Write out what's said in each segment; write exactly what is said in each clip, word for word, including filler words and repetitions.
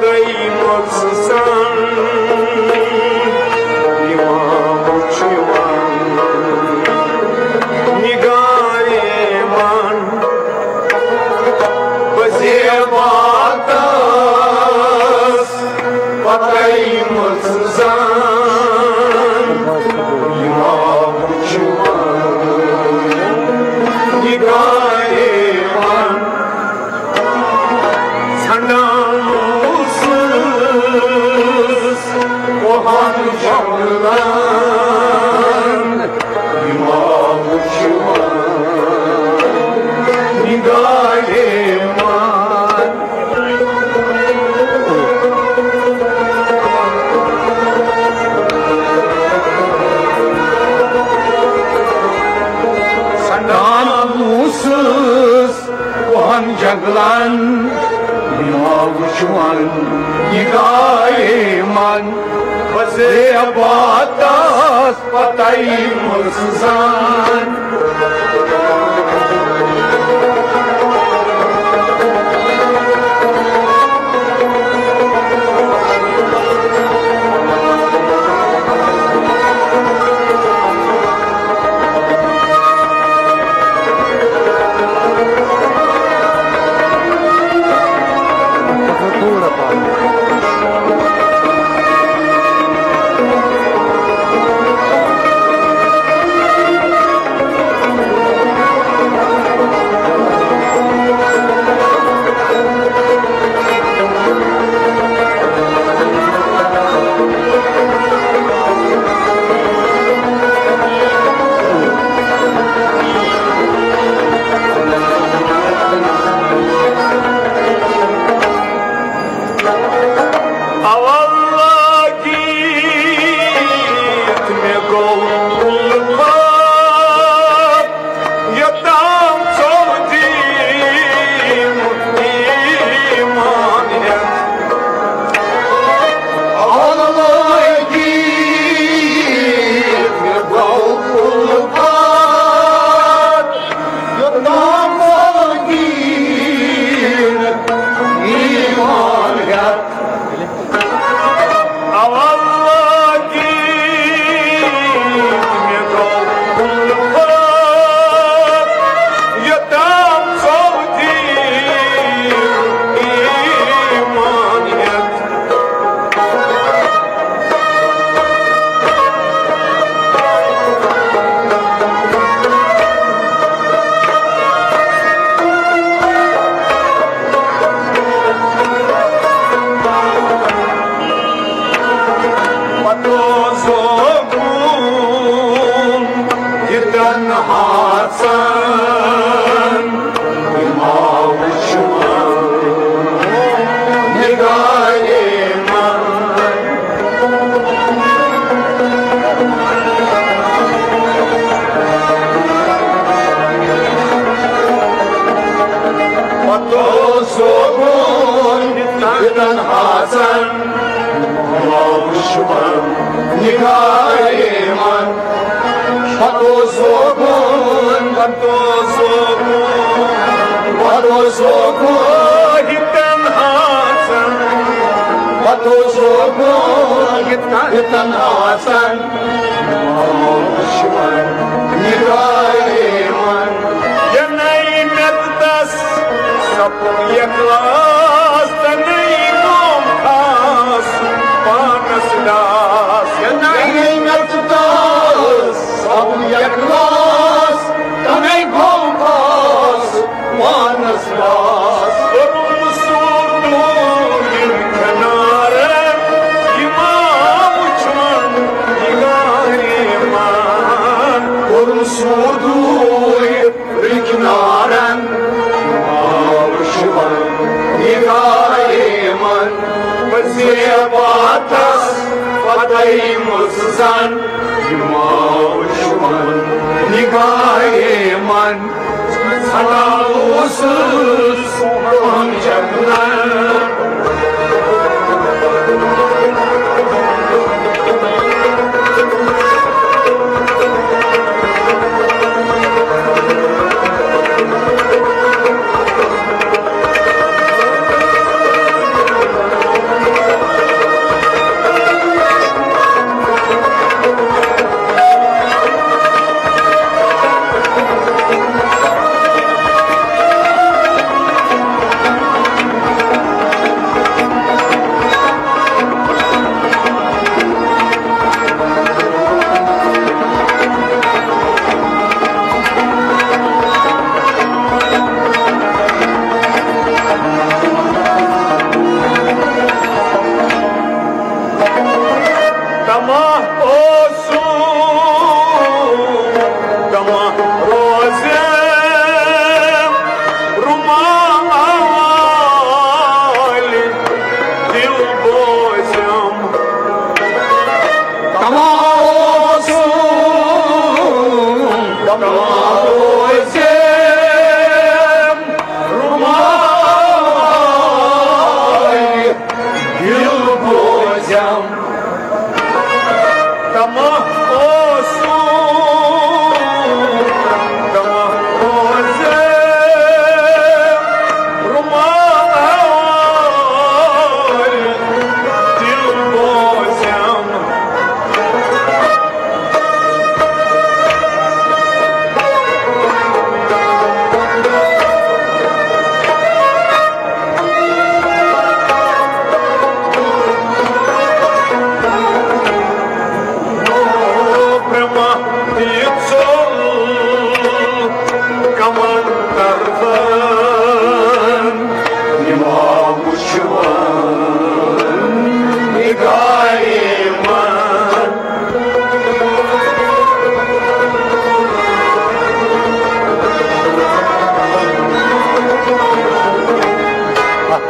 قیمت سان یِوان وٕچھِوان نگارِ من، بزیباتس پتَے مٕژ زان یِوان وٕچھِوان نگارِ من۔ ژھنڈان اوسُس کوہن جنگلن، یِوان وٕچھِوان نگارِ من۔ ژھنڈان اوسُس کوہن جنگلن، یِوان وٕچھِوان نگارِ من۔ بزیباتس پتَے مٕژ زان۔ اول لٲگِتھ مےٚ گوٚو اُلفت، یوٚتام ژوٚل دِیِم ایمان ہٮ۪تھ۔ اول لٲگِتھ مےٚ گوٚو اُلفت، یوٚتام ژوٚل دِیِم ایمان ہٮ۪تھ۔ اول لٲگِتھ مےٚ گوٚو اُلفت، یوٚتام ژوٚل دِیِم ایمان ہٮ۪تھ۔ پتہٕ اوسُس بہٕ یہِ تنہا ژَن، یہِ ما وُچھُم نگارِ من۔ پتہٕ اوسُس بہٕ یہِ تنہا ژَن، ما وُچھُم نگارِ من۔ پتہٕ اوسُس بہٕ، پتہٕ اوسُس بہٕ، پتہٕ اوسُس بہٕ یہِ تنہا ژَن۔ پتہٕ اوسُس بہٕ یہِ تنہا ژَن، ما وُچھُم نگارِ من۔ یہِ نَے مےٚ تہٕ تَس سپُد اخلاص، تَنے گوٚم خاص پانَس ڈاس۔ یہِ نَے مےٚ تہٕ تَس سپُد اخلاص، تَنے گوٚم خاص پانَس ڈاس۔ کوٚرُم سُہ دوٗرِ کِنارَن، یہِ ما وُچھُم نگارِ من۔ کوٚرُم سُہ دوٗرِ کنارن، ما وُچھُم نگارِ من۔ بزیباتس پتَے مٕژ زن، ما وُچھُم نگارِ من۔ ژھانڈان اوسُس پنُن جنت۔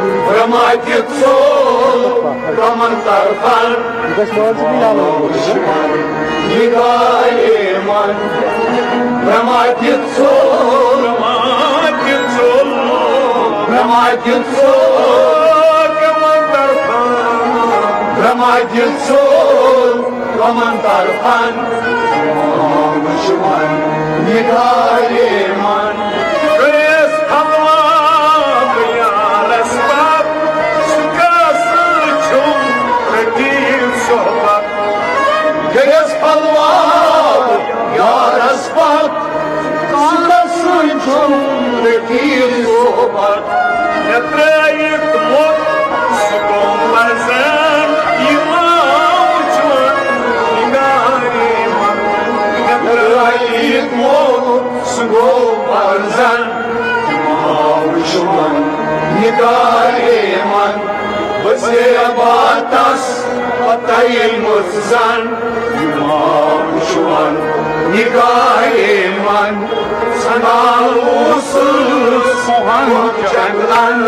برٛہما تہِ ژوٚل کمن طرفن۔ یہِ گژھِ وازٕ بیٚیہِ علاوٕ۔ نِگارے من۔ برٛہما تہِ ژوٚل۔ برٛہما تہِ ژوٚل۔ برٛہما تہِ ژوٚل کمن طرفن۔ برٛہما تہِ ژوٚل کمن طرفن۔ وٕچھوَن نِگارے من۔ گٔیَس پھلوان یارس پتھ، سُہ کس چھُم رٔٹِتھ صحبت۔ گٔیَس پھلوان یارس پتھ، سُہ کس چھُم رٔٹِتھ صحبت۔ مےٚ ترٛٲیِتھ موٚت سُہ گوٚو پرزن، یہِ ما وٕچھُن نِگارے من۔ مےٚ ترٛٲیِتھ موٚت سُہ گوٚو پرزن، یہِ ما وٕچھُن نِگارے من۔ بہٕ زیبا تس پتَے مُژ زن، یہِ ما وٕچھُن نِگارے من۔ سنان اوسُس سُہ جنگلن۔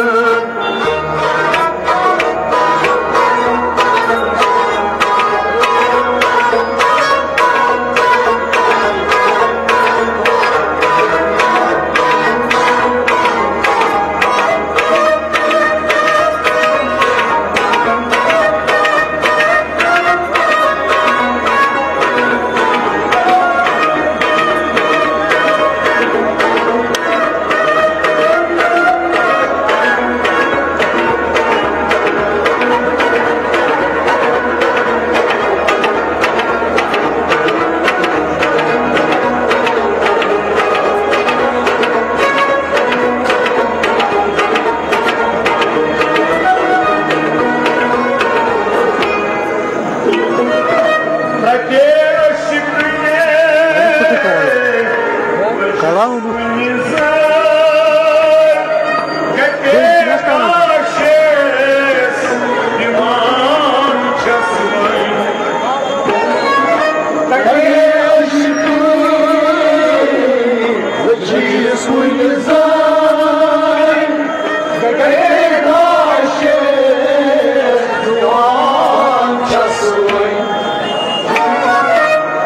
کلام۔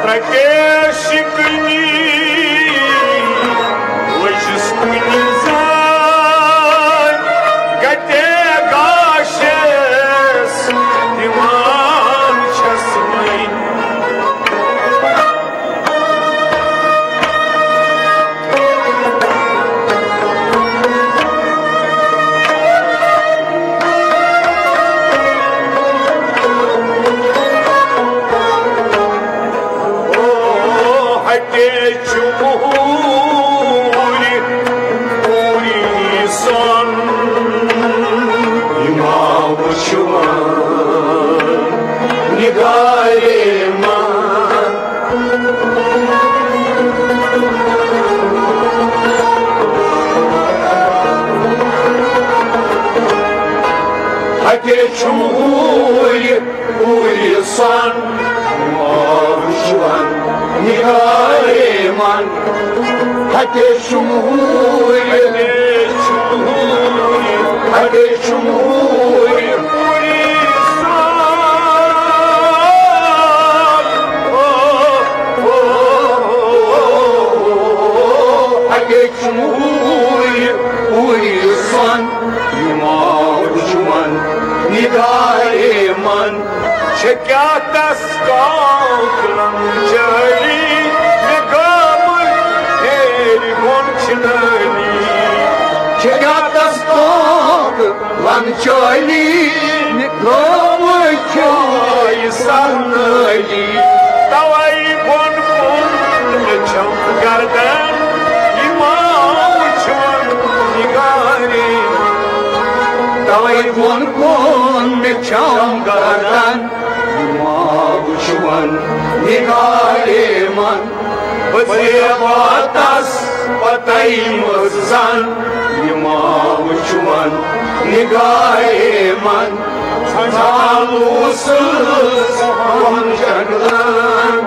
ترٛکے شِکنی لٔجِس کُنہِ زَن، گَتہِ گاشَس دِوان چھَس وۄنۍ۔ او ہتے چھُ اوٗرۍ، اوٗرۍ سۄن۔ یہِ ما وٕچھُن نِگارے ما۔ ہتے چھُ اوٗرۍ، اوٗرۍ سۄن۔ ما وٕچھُن نِگارے من۔ ہتے چھُ اوٗرۍ، ہتے چھُ اوٗرۍ۔ ہتے چھُ اوٗرۍ، اوٗرۍ سۄن۔ یہِ ما وٕچھُن نِگارے من۔ چھےٚ کیٛاہ تس کاکلن چٲلی، مےٚ گامٕچ ہیرِ بۄن چھِ نٲلی۔ چھےٚ کیٛاہ تس کاکلن چٲلی، مےٚ گامٕچ چھِ آیہِ سرنٲلی۔ توے بۄن کُن مےٚ چھَم گردن، یہِ ما وٕچھُن نِگارے۔ توے بۄن کُن مےٚ چھَم گردن، یہِ ما وٕچھُن نِگارے من۔ بہٕ زیبا تس پتَے مٔژ زن، یہِ ما وٕچھُن نِگارے من۔ ژھانٛڈان اوسُس وۄن جنگلن۔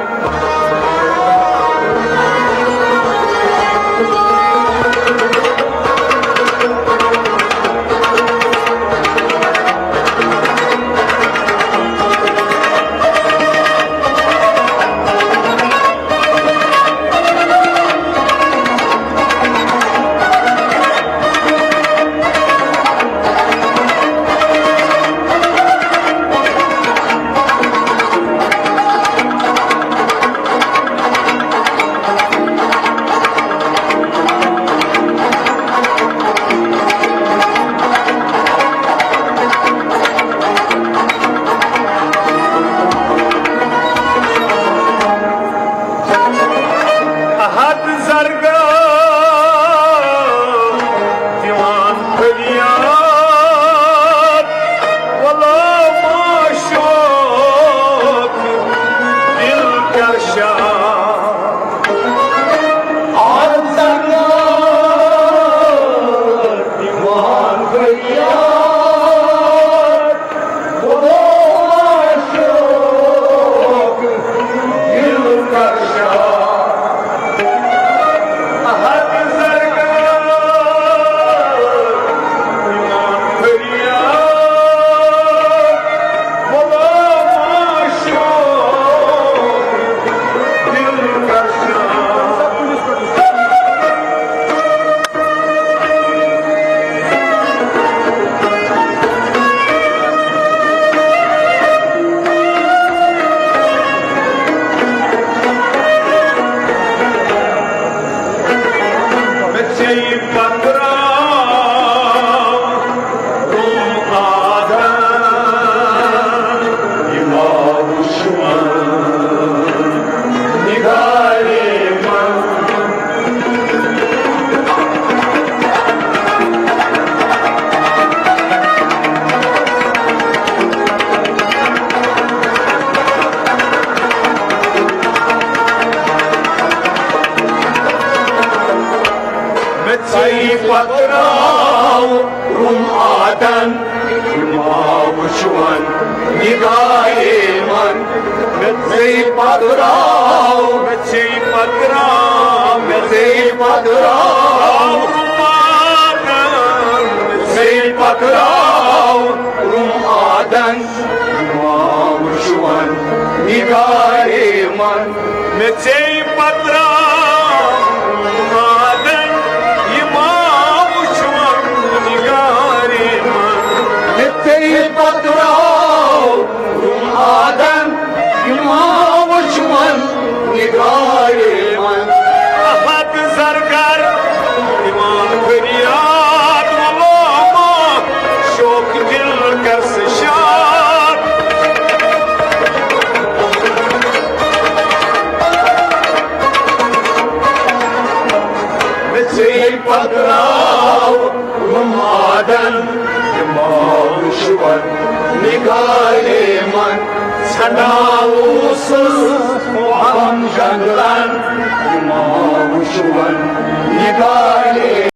رُم آدن، یِم آو وٕچھوَن نِگارِ من۔ مےٚ ژے پتراو، مےٚ ژے پتراو، مےٚ ژے پتراو۔ رُم آدن، مےٚ ژے پتراو، رُم آدن، یِم آو وٕچھوَن نِگارِ من۔ مےٚ ژے پتراو، رُم آدن، یِم آو وٕچھوَن نِگارِ من۔ مےٚ ژے پتراو، رُم آدن، یِم آو وٕچھوَن نِگارِ من۔ احد زرگر، یِوان فریاد غلامہ، شوق دل کر سے شاد۔ مےٚ ژے پتراو، رُم آدن، یِم آو وٕچھوَن نِگارِ من۔ ژھنڈاو اوسُس بۄن جنگلن، یِم آو وٕچھوَن نِگارِ